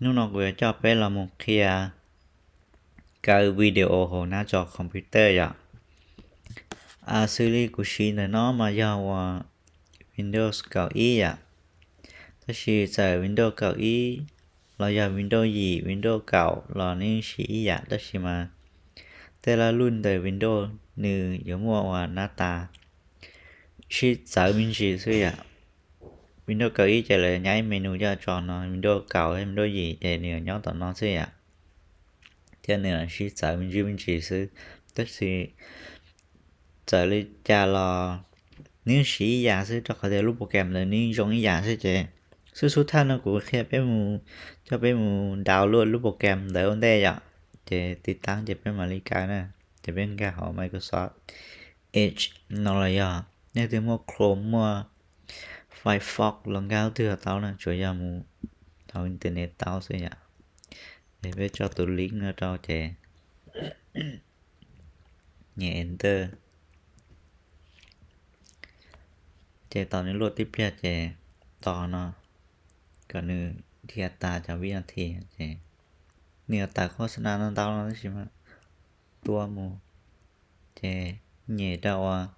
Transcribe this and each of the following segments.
Hnub no kuv yuav coj peb los mus qhia kaw video hauv nab tso computer yom. Xws li kuv siv ntawm no mas yog uas Windows kaum ib yom, tab sis txawm Windows kaum ib los yog Windows yim, Windows kaum los nws siv ib yam, tab sis mas tej laj luj ntawm Windows nws yuav muaj uas nab tas sib txawv me ntsis xwb yom. Windows kaum ib ces lawv nyab ib menu coj tso no, Windows kaum, Windows yim ces nws nyob tom no xwb yom. Thiab nws sib txawv me ntsis me ntsis xwb, tab sis txawm li cas los nws siv ib yam xwb, rau qhov tias lub program ntawd nws zoo ib yam xwb ces xub xub thawj no kuv qhia peb mus, coj peb mus download lub program ntawd ua ntej yom. Ces tiv taab ces peb mam li kaw na. Ces peb nkag hauv Microsoft Edge no los yog nej twg muaj Chrome muaj Firefox los nkag twg los tau na, tsuas yog mus hauv internet tau xwb yom. Ces peb tso tus link no rau ces nyem enter. Ces tos nws luaj tib pliag ces tos no kom nws dhia tas cov vib nas this ces nws yuav tawm khos xa nas no ntau no tab sis mas tua mus ces nyem rau uas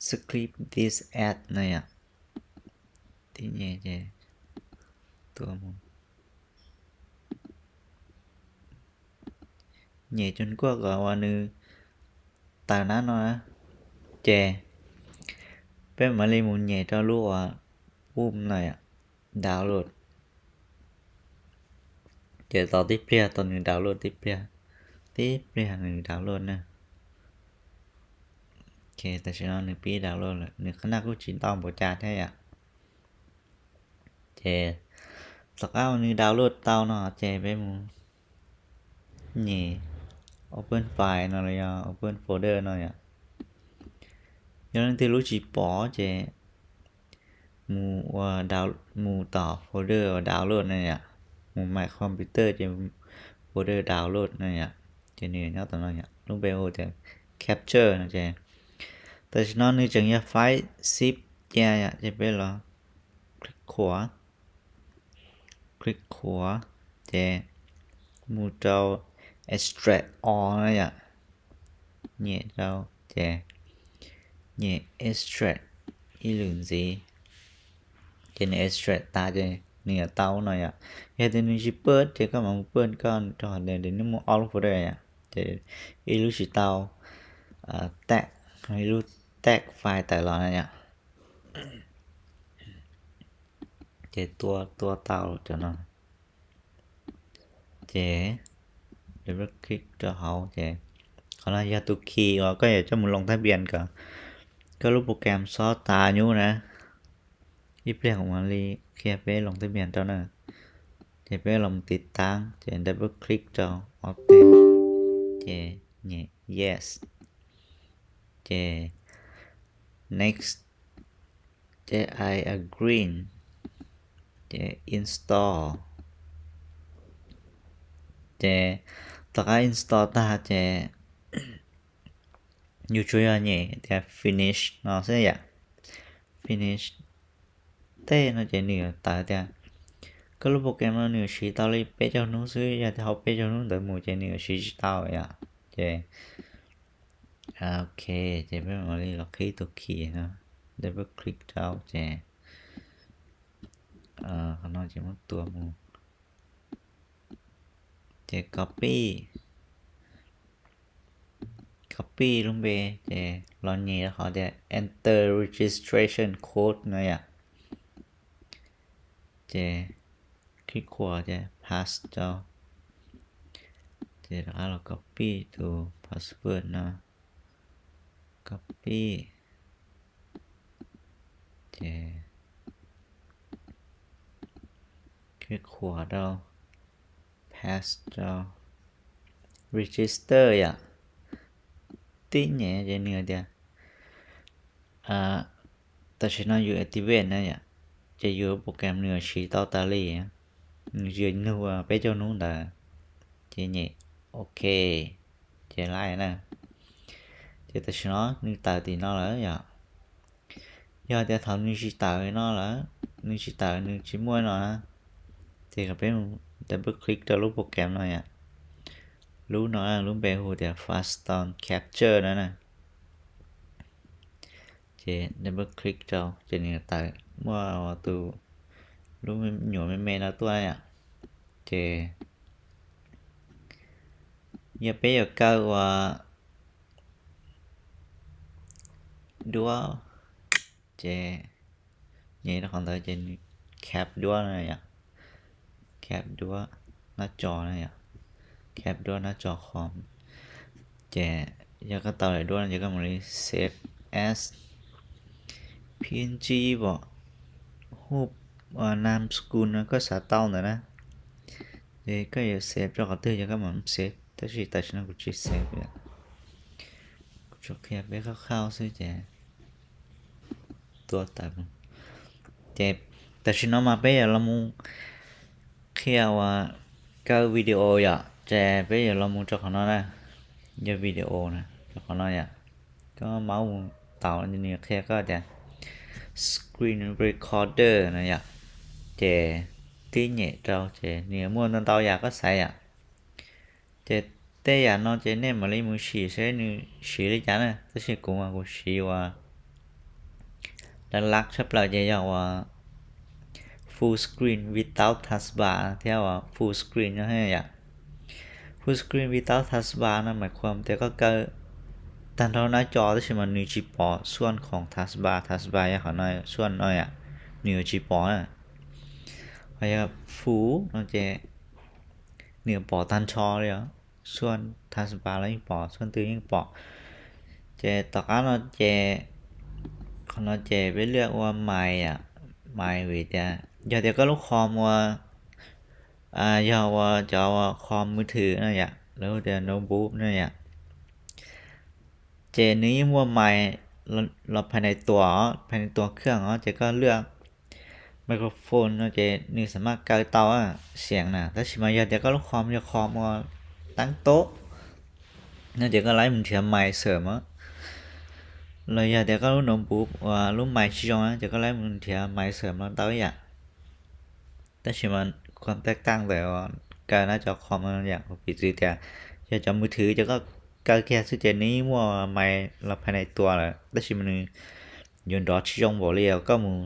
skip this ad no yom. Tib nyem ces tua mus, nyem cov nkuaj kom uas nws tawm nab no na. Ces peb mam li mus nyem rau lub uas ub no yom, download. Ces tos tib pliag, tos nws download tib pliag, tib pliag nws download na. Ces tam sim no nws pib download lawm, nws qhab naj kuj tsis ntau npaum cas thiab yom. Ces tom qab uas nws download tau no ces peb mus nyem open file no los yog open folder no yom. Yog leej twg lub tsis pom ces mus ua, mus tom folder uas download no yom. Mus my computer ces folder download no yom. Ces nws nyob tom no yom, lub npe hu tias capture no ces tam sim no nws tseem yog file zip cia yom, ces peb los click qhuav, click qhuav, ces mus rau extract all no yom. Nyem rau ces nyem extract ib lwm ntxiv. Ces nws extract tas ces nws yuav tau no yom. Yog tias nws tsis pwj ces koj mam mus pwj koj rau hauv, nws muaj ob lub folder yom. Ces ib lub tsis tau tag, ib lub tag file tawm los no yom. Ces tua, tua tau cov no. Ces double click rau hauv ces qhov no yog tus key uas koj yuav coj mus loo thab npias kom koj lub program xob tas nyub na. Ib pliag kuv mam li qhia peb loo thab npias rau na. Ces peb los mus tiv taab ces double click rau ob teg, ces nyem yes, ces next, ces I agree, ces install. Ces tom qab install tag ces yus tsuas yog nyem tias finish no xwb yom. Finish tej no ces nws yuav tawm tias koj lub program no nws yuav siv tau li peb caug hnub xwb, yog tias hauv peb caug hnub ntawd mus ces nws yuav siv tsis tau yom. Ces ok, ces peb mam li los qhib tus key no, double click rau ces qhov no ces muab tua mus, ces copy, copy lub npe, ces los nyem rau qhov tias enter registration code no yom. Ces click qhuas ces paste rau, ces rov qab los copy tus password no, copy, ces click qhuas rau, paste rau, register yom. Tib nyem ces nws tias tam sim no yus activate na yom, ces yus program nws siv tau tas li, nws tsis nug peb caug hnub ntawd, ces nyem ok, ces laib na. Ces tam sim no nws tawm tim no lawm yom. Yog tias thaum nws tsis tawm no lawm, nws tsis tawm, nws tsis muaj no na, ces kom peb mus double click rau lub program no yom. Lub no lub npe hu tias Fastone Capture no na. Ces double click rau ces nws tawm muaj tus lub nyuam me me no tuaj yom. Ces yog peb yuav kaw ua duab, ces nyem rau qhov ntawd ces nws cap duab no yom, cap duab nab tso no yom, cap duab nab tso qhov. Ces yog koj tau lawm duab no ces koj mam li save as png pom hu nam school no koj xav tau ntawd na. Ces koj yuav save rau qhov twg ces koj mam save, tab sis tam sim no kuv tsis save yom. Kuv tsuas qhia peb khaus khaus xwb ces tua tawm. Ces tam sim no mas peb yuav los mus qhia uas kaw video yom, ces peb yuav los mus rau qhov no na, yog video na, rau qhov no yom. Koj maub mus tau nws qhia koj tias screen recorder no yom. Ces tib nyem rau ces nws muaj ntau ntau yam koj xaiv yom. Ces tej yam no ces nej mam li mus sim seb nws siv li cas na, tab sis kuv mas kuv siv uas laj laj tshaj plaws ces yog uas full screen without taskbar thiab uas full screen no yom. Full screen without taskbar no mas khuam tias koj kaw tag nrho nab co tab sis mas nws tsis pom xuaj khoom taskbar, taskbar yog qhov no, xuaj no yom, nws yuav tsis pom na. Ho yog full no ces nws pom tag nrho li os, xuaj taskbar los yeej pom, xuaj twg yeej pom. Ces tom qab no ces, qhov no ces peb liaj ua mais, mais vim tias yog tias koj lub khom ua, yog ua cov ua khom mub thwm no yom, lawv hu tias notebook no yom, ces nws yeej muaj mais los phais nais tuas, phais nais tuas khaj os, ces koj liaj microphone no ces nws xam maj kaw tau xeem na, tab sis mas yog tias koj lub khom yog khom ua taab tob no ces koj laib mus nrhiav mais xwm os. Los yog tias koj lub notebook ua lub mais tsis zoo ces koj laib mus nrhiav mais xwm los tau ib yam. Tab sis mas khom taab taab ntawm kaw nab co khom yam piv txwv tias yog cov mub thwm ces koj kaw kiag xwb ces nws yeej muaj mais los phais nais tuas lawm, tab sis mas nws yuav nrov tsis zoo npaum li koj mus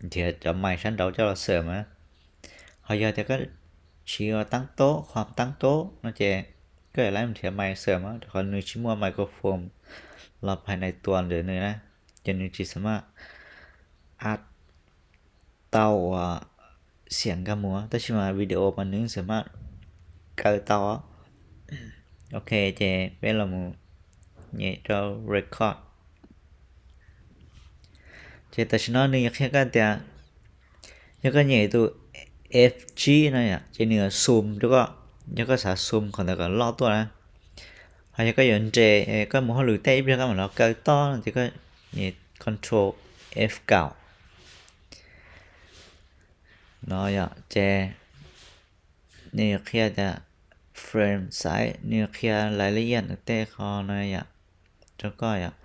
nrhiav cov mais sab nraud coj los xwm mas. Ho yog tias koj siv ua taab tob, khom taab tob no ces koj yuav laib mus nrhiav mais xwm mas, rau qhov nws tsis muaj microphone los phais nais tuas ntawm nws na, ces nws tsis xam maj a tau uas xeem nkag mus, tab sis mas video mas nws xam maj kaw tau. Ok, ces peb los mus nyem rau record. Ces tam sim no nws yuav qhia koj tias yog koj nyem tus F G no yom, ces nws yuav zoom rau koj, yog koj xav zoom qhov ntawd kom loj tuaj na. Ho yog koj yuav nres, koj mus hauj lwm tej ib pliag koj mam los kaw toj no ces koj nyem control F kaum no yom, ces nws yuav qhia tias frame size, nws yuav qhia lais laj yaj tej qho no yom, rau koj yom.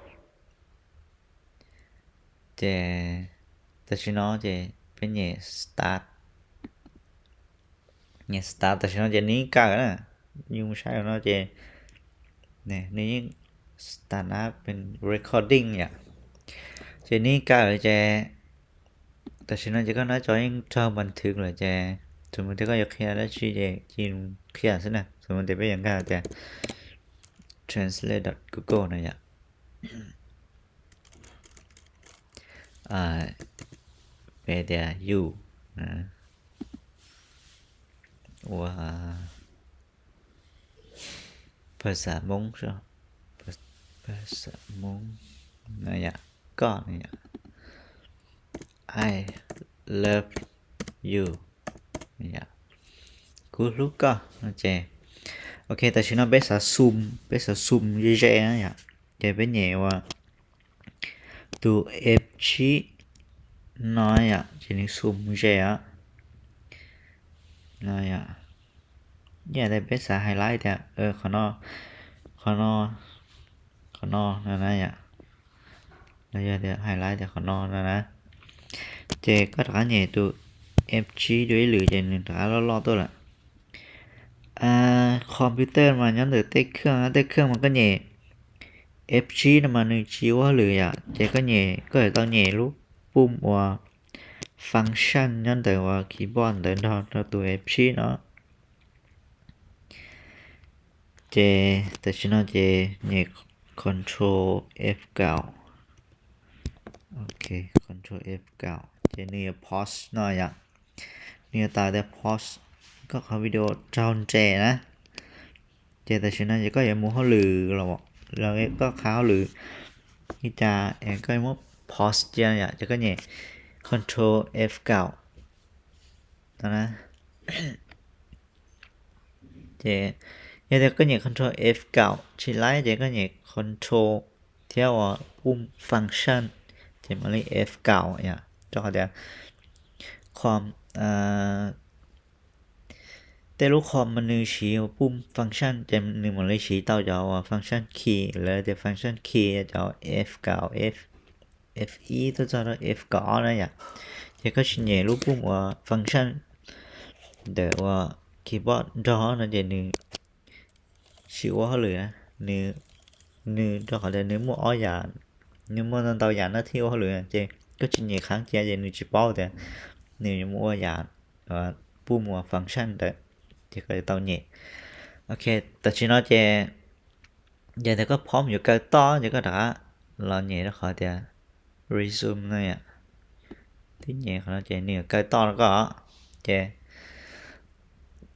Ces tam sim no ces peb nyem start, nyem start tam sim no ces nws yeej kaw na, yus mus saib no ces nws yeej start up recording yom, ces nws yeej kaw ces tam sim no ces koj nab co yeej raug npas thwv lawm ces txawm mus tias koj yuav qhia dab tsi ces cia qhia xwb na, txawm mus tias peb yuav nkag tias translate dot google no yom, peb tias you ua phas xas Hmoob, phas xas Hmoob no yom, koj no yom, I love you, kuv hlub koj no ces, ok, tam sim no peb xav zoom, peb xav zoom ze ze na yom, ces peb nyem ua tus F tsib no yom, ces nws zoom ze os. No yom, ib yam li peb xav highlight tias qhov no, qhov no, qhov no no na yom, los yog tias highlight tias qhov no no na, ces koj rov qab nyem tus F tsib dua ib lwm ces nws rov qab loj loj tuaj lawm. Computer mas nyob ntawm tej kheej, tej kheej mas koj nyem F tsib no mas nws tsis ua hauj lwm yom, ces koj nyem, koj yuav tau nyem lub pum uas function nyob ntawm uas keyboard ntawd nrog rau tus F tsib no. Ces tam sim no ces nyem Control F kaum. Ok, Control F kaum ces nws yuav pause no yom. Nws yuav tawm tias pause, koj qhov video raug nres na. Ces tam sim no ces koj yuav mus hauj lwm los, los koj qhab hauj lwm li cas es koj yuav muab pause cia yom, ces koj nyem Control F kaum no na. Ces yog tias koj nyem Control F kaum tsis laib ces koj nyem Control thiab uas pum function ces mam li F kaum yom, rau qhov tias com, tej lub com mas nws siv uas pum function ces nws mam li siv tau cov uas function key, lawv tias function key cov F kaum, F, F ib tuaj txog rau F kaum ob na yom. Ces koj tsis nyem lub pum uas function ntawm uas keyboard nrog no ces nws tsis ua hauj lwm na. Nws, nws rau qhov tias nws muaj ob yam, nws muaj ntau ntau yam nab thib ua hauj lwm ces koj tsis nyem khav cia ces nws tsis paub tias nws mus ua yam pum uas function ntawd, ces koj yuav tau nyem. Ok, tam sim no ces yog tias koj phob yuav kaw toj ces koj rov qab los nyem rau qhov tias resume no yom. Tib nyem qhov no ces nws yuav kaw toj rau koj, ces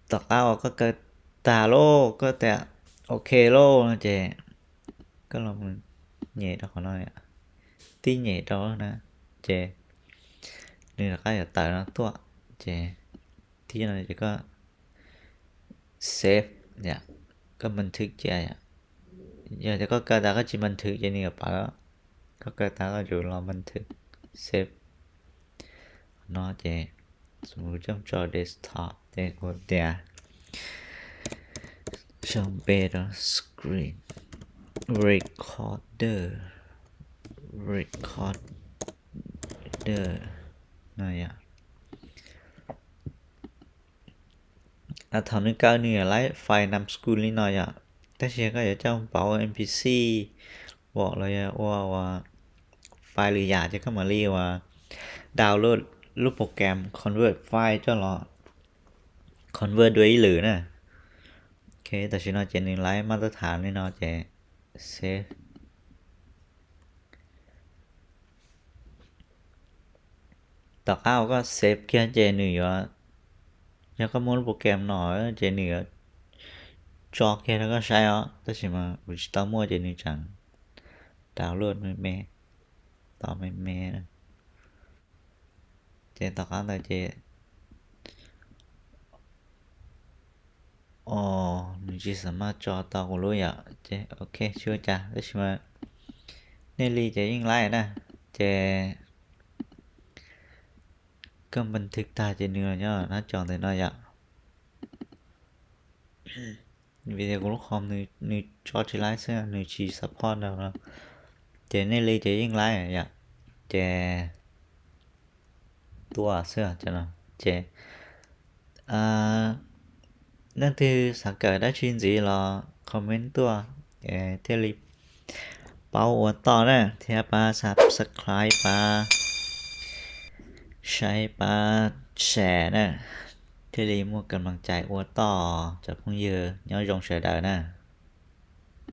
tom qab uas koj kaw tag lauj, koj tias ok lauj no ces koj los mus nyem rau qhov no, tib nyem rau na, ces nws rov qab yuav tawm no tuaj, ces tib no ces koj save yom, koj npas thwv cia yom. Yog tias koj kaw tas koj tsis npas thwv ces nws yuav pawv, koj kaw tas koj yuav los npas thwv, save. Qhov no ces kuv coj tso desktop ces kuv tias sau npe rau screen recorder, recorder no yom. Thaum nws kaw nws yuav laib file nam school li no yom, tab sis koj yuav coj pauv ua M P C, pom los yog ua, ua file lwm yam ces koj mam li uas download lub program convert file coj los convert dua ib lwm na. Ok, tam sim no ces nws laib maj tab tham li no ces save. Tom qab uas koj save kiag ces nws yuav, yog koj muaj lub program no ces nws yuav tso kiag rau koj saib os, tab sis mas kuv tsis tau muaj ces nws tseem download me me, tos me me. Ces tom qab ntawd ces, o, nws tsis xav maj tso tau kuv lub yom, ces ok tsis ua cas, tab sis mas nej li ces yeej laib na, ces koj npas thwv tag ces nws los nyob nab cov ntawm no yom. Vim tias kuv lub com nws tso tsis laib xwb, nws tsis support no, ces nej li ces yeej laib yom, ces tuaj xwb no. Ces leej twg xav kawm dab tsi ntxiv los comment tuaj thiaj li paub ua toj na, thiab pab subscribe, pab saib, pab share na, thiaj li muaj kam laj cai ua toj cov phooj ywg, nyob zoo sawv daws na.